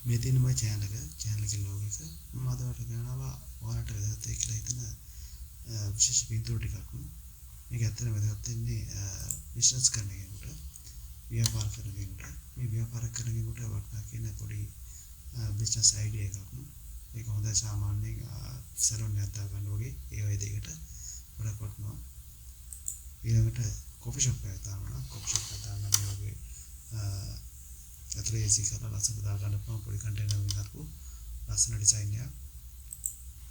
මේ තියෙන මගේ චැනල් එක, චැනල් එකේ ලෝගෝ එක. මම අද ඔයාලට ගෙනාවා ඔයාලට වැදගත් වෙයි කියලා හිතන විශේෂ පින්තූර ටිකක්. මේක ඇත්තටම වැදගත් වෙන්නේ බිස්නස් කරන කෙනෙකුට, ව්‍යාපාර කරන කෙනෙකුට. මේ ව්‍යාපාර කරන කෙනෙකුට වටිනා කියන පොඩි බිස්නස් අයිඩියා එකක්. මේක හොඳයි සාමාන්‍යයෙන් සැලොන් එකක් දාගන්න වගේ ඒ වගේ දෙයකට ගොඩක් වටිනවා. ඊළඟට කොෆි ෂොප් එකක් දානවා නම් කොෆි ෂොප් එකක් දාන්න මේ වගේ ඇතුලේ AC කරලා ලස්සනට දාගන්න පුළුවන් පොඩි කන්ටේනර් එකකින් හදපු ලස්සන ඩිසයින් එකක්.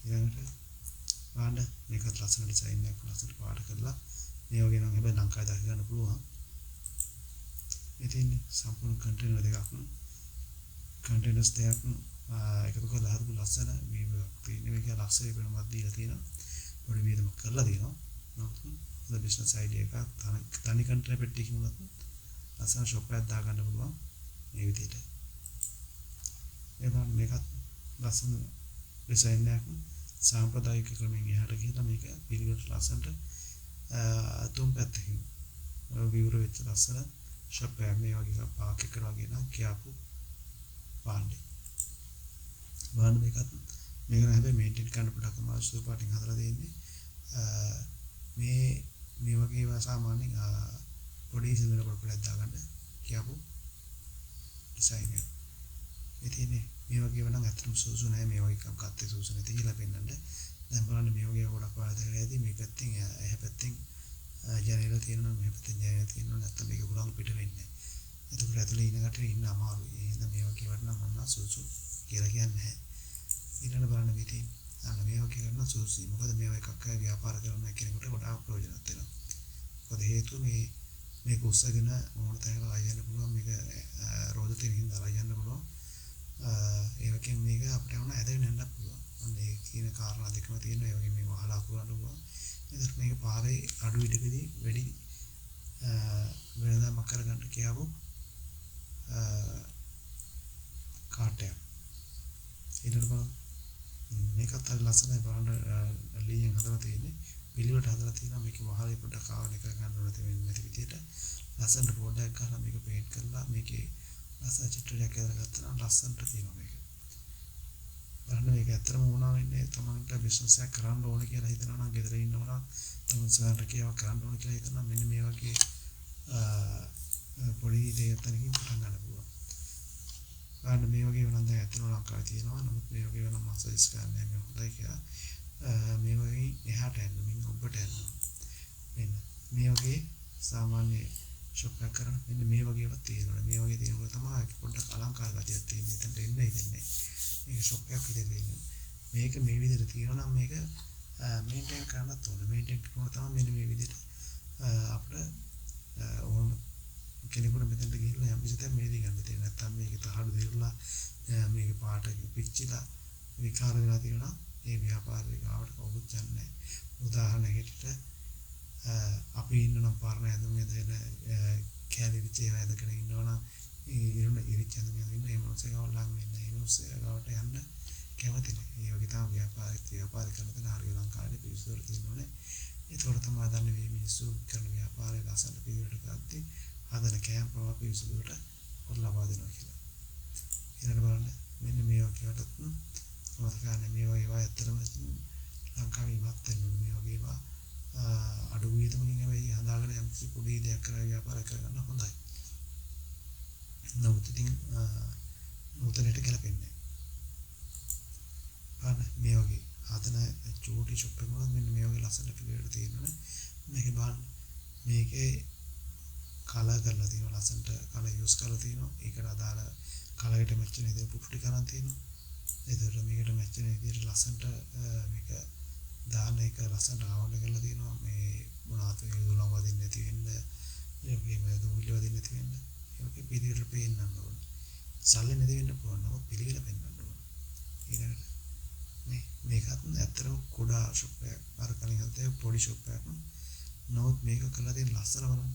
ඊළඟට බලන්න මේකත් ලස්සන ඩිසයින් එකක්, ලස්සනට පාට කරලා මේ වගේ නම් හැබැයි ලංකාවේ දක ගන්න පුළුවන්. මේ තියෙන්නේ සම්පූර්ණ කන්ටේනර් දෙකක්, කන්ටේනර්ස් දෙකක් එකතු කරලා හදපු ලස්සන වීව් එකක් තියෙනවා. මේක ලක්ෂරි පෙනුමක් දීලා තියෙනවා. පොඩි වියදමක් කරලා තියෙනවා. නමුත් හොඳ බිස්නස් අයිඩියා එකක්. තනි කන්ටේනර් පෙට්ටියකින් වුණත් ලස්සන ෂොප් එකක් දාගන්න පුළුවන් මේ විදිහට. ඒ බලන්න මේකත් ලස්සන ඩිසයින් එකක්. සාම්ප්‍රදායික ක්‍රමෙන් එහාට ගිහලා මේක පිළිවෙලට ලස්සනට තුන් පැත්තකින් විවර වෙච්ච ලස්සන ෂොප් එකක්. මේ වගේ එකක් පාක් එකකට වගේ නම් කියාපු භාණ්ඩේ. බලන්න මේකත්, මේක නම් හැබැයි මේන්ටේන් කරන්න පොඩක් අමාරු සුදු පාටින් හදලා තියෙන්නේ. මේ මේ වගේ ඒවා සාමාන්‍යයෙන් පොඩි සිල්වර් පොඩක් දාගන්න කියාපු ඩිසයින් එක. මේ තියෙන්නේ මේ වගේ ඒවා නම් ඇත්තටම සුදුසු නෑ. මේ වගේ එකක් ගත්තේ සුදුසු නැති කියලා පෙන්නන්න. දැන් බලන්න මේ වගේ ගොඩක් ඔයාලා දැකලා ඇති. මේ පැත්තෙන් එහා පැත්තෙන් ජනේල තියෙනවා, මෙහා පැත්තෙන් ජනේල තියෙනවා. නැත්තම් මේක හුලං පිට වෙන්නේ නෑ. එතකොට ඇතුලේ ඉන්න කට්ටිය ඉන්න අමාරුයි. ඒ හින්දා මේ වගේ ඒවාට නම් මම නම් සුදුසු කියලා කියන්නේ නැහැ. ඊළඟ බලන්න මේ තියෙන්නේ. අන්න මේ වගේ කරන සුදුසුයි. මොකද මේවා එකක් අය ව්‍යාපාර කරන කෙනෙකුට ගොඩාක් ප්‍රයෝජනවත් වෙනවා. මොකද හේතුව මේ මේක උස්සගෙන ඕන තැනකට අරන් යන්න පුළුවන්. මේක රෝද තියෙන හින්දා අරන් යන්න පුළුවන්. ඒ වගේම මේක අපිට ඕන ඇදගෙන යන්නත් පුළුවන්. අන්න ඒ කියන කාරණා දෙකම තියෙනවා. ඒ වගේම මේක වහලා අකුරන්න පුළුවන්. එතකොට මේක පාරේ අඩු ඉඩකදී වැඩි වෙනදාමක් කරගන්න කියාපු කාට් එකක්. ඊළඟට බලන්න මේකත් හරි ලස්සනයි. බලන්න ලීයෙන් හදලා තියෙන්නේ. පිළිවෙලට හදලා තියෙනවා. මේක වහලේ පොඩ්ඩක් ආවරණය කරගන්න ඕන වෙන්නේ නැති විදියට ලස්සනට බෝඩ් එකක් ගහලා මේක පේන්ට් කරලා මේකේ ලස්සන චිත්‍රයක් ඇදලා ගත්තා නම් ලස්සනට තියෙනවා මේක. බලන්න මේක ඇත්තටම වුණා වෙන්නේ තමන්ට බිස්නස් එකක් කරන්න ඕන කියලා හිතනවා නම්, ගෙදර ඉන්නවා නම් තමන් ස්වයං රැකියාවක් කරන්න ඕන කියලා හිතනවා නම් මෙන්න මේ වගේ පොඩි දෙයක් තැනකින් පටන් ගන්න පුළුවන්. බලන්න මේ වගේ වෙනනම් දැන් ඇත්තටම ලංකාවේ තියෙනවා. නමුත් මේ වගේ වෙනනම් මම සජෙස්ට් කරන්නේ නැහැ මේ හොඳයි කියලා. මේ වගේ එහාට යන්න, මින් ඔබට යන්න. මෙන්න මේ වගේ සාමාන්‍ය ෂොප් එකක් කරන මෙන්න මේ වගේ ඒවා තියෙනවා. මේ වගේ තියෙනකොට තමයි ඒක පොඩ්ඩක් අලංකාර ගතියක් තියෙන්නේ. එතනට එන්න හිතෙන්නේ. මේක ෂොප් එකක් විදිහට තියෙන්නේ. මේක මේ විදිහට තියෙනවා නම් මේක මේන්ටේන් කරන්නත් ඕනේ. මේන්ටේන් කරනකොට තමයි මෙන්න මේ විදිහට අපිට ඕනම කෙනෙකුට මෙතනට ගිහිල්ලා යම් කිසි තැනක මේදී ගන්න තියෙනවා. නැත්තම් මේක තහඩු දිරලා මේක පාට පිච්චිලා විකාර වෙලා තියෙනවා. ඒ ව්‍යාපාරේ ගාවට කවුරුත් යන්නේ නැහැ. උදාහරණයක් හැටියට අපි ඉන්න නම් පරණ ඇඳුම් ඇඳගෙන කෑලි ඉරිච්ච ඒවා ඇඳගෙන ඉන්නවා නම් ඒ ඉරුණ ඉරිච්ච ඇඳුම් ඇඳගෙන ඉන්න ඒ මනුස්සයා ගාව ලං වෙන්නේ නැහැ. ඒ මනුස්සයා ගාවට යන්න කැමති නැහැ. ඒ වගේ තමයි ව්‍යාපාරෙත් ව්‍යාපාර කරන තැන හරිය ලංකාවේ පිරිසිදුවට තියෙන්න ඕනේ. ඒතකොට තමයි දන්නේ මේ මිනිස්සු කරන ව්‍යාපාරය ලස්සනට පිළිවෙලට කරද්දී හදන කෑම පවා පිරිසිදුවට ලබා දෙනවා කියලා. ඊළඟට බලන්න මෙන්න මේ වගේ වටත් මතක ගන්න මේ වගේ ඒවා ඇත්තටම ලංකාවේ ඉවත් වෙන්න ඕනේ. මේ වගේ ඒවා අඩු වියදමකින් හැබැයි හදාගෙන යම් කිසි පොඩි දෙයක් කරලා ව්‍යාපාර කරගන්න හොඳයි. නමුත් ඉතින් නූතනයට ගැලපෙන්නේ නැහැ. බලන්න මේ වගේ හදන චූටි ෂොප් එක වුණත් මෙන්න මේ වගේ ලස්සන පිළිවෙලට තියෙනවනේ. මේක බලන්න මේකේ කලර් කරලා තියෙනවා, ලස්සනට කලර් යූස් කරලා තියෙනවා. ඒකට අදාළ කලර් එකට මැච් වෙන විදිහට පුටු ටික අරන් තියෙනවා. ඒතකොට මේකට මැච් වෙන විදිහට ලස්සනට මේක දාන එක ලස්සනට ආවරණය කරලා තියෙනවා. මේ මොනවාද මේ දුලම් වදින්න නැති වෙන්න, ඒ වගේම දූවිලි වදින්න නැති වෙන්න, ඒ වගේ පිළිවෙලට පේන්නන්න ඕනේ. සල්ලි නැති වෙන්න පුළුවන්, නමුත් පිළිවෙල පෙන්වන්න ඕනේ. ඊළඟට මේ මේකත් ඇත්තටම කුඩා ෂොප් එකක්. අර කලින් හදලා පොඩි ෂොප් එකක්. නමුත් මේක කරලා තියෙන ලස්සන බලන්න.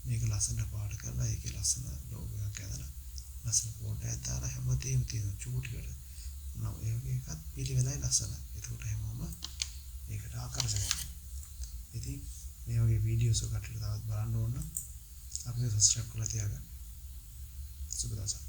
මේක ලස්සනට පාට කරලා ඒකේ ලස්සන ලෝගෝ එකක් ඇදලා ලස්සන ෆෝටෝ එකක් දාලා හැමදේම තියෙනවා චූටිකට. නෝ ඒ වගේ එකත් පිළිවෙලයි ලස්සනයි. එතකොට හැමෝම ඒකට ආකර්ෂණය වෙනවා. ඉතින් මේ වගේ වීඩියෝස් කටට තවත් බලන්න ඕන නම් අපිව සබ්ස්ක්‍රයිබ් කරලා තියාගන්න. සුබ දවසක්.